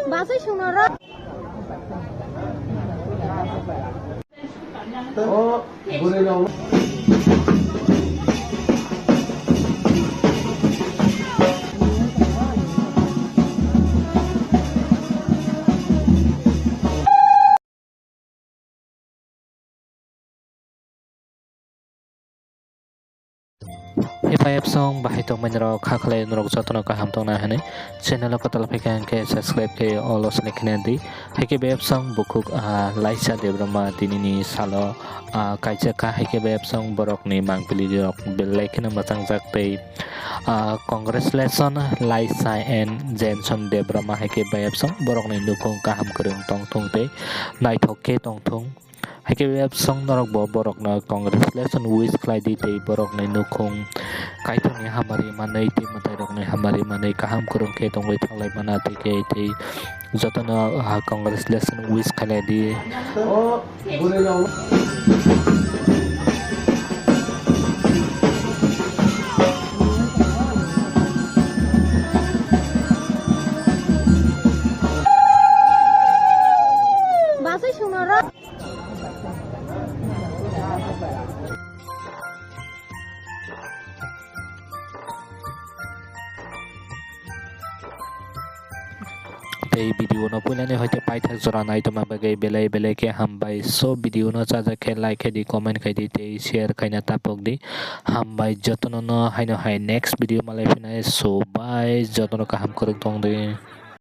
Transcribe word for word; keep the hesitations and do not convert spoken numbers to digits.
Basai songno rw. O bwrwi rok. Hipai apsong bahai tongmani rok kha khlai norok jotono kaham tongna hwnwi channel o kwtal phaikha hwnkhe subscribe tei all o select khna di. Haikhe bai apsong bukhuk, ah, Laisa Debbarma tinini salo, ah, kaijak kha, haikhe bai apsong borokni mangpili rok belai kheno mwchangjak tei, ah, congratulation Laisa and Jenson Debbarma, haikhe bai apsong borokni nukhung kaham kwrwng tongthung tei naithok khe tongthung. Haikhe bai apsong norok bo borokno congratulation wish khlai di tei borokni nukhung Kaitorni hamari manwi tei mwtairokni hamari manwi kaham kwrwng khe tongwi thanglai mana tei khe tei jotono, ah, congratulation wish khlai di. O bwrwi rok. Basai songno rw. Tei video no puilani hoite paithak jora nai tongma bagwi belai belai khe hambai. So video no chajak khe like khe di, comment khai di tei share khaina tapok di. Hambai jotono no haino hai next video malai phinai. So bye, jotono kaham kwrwng tong di.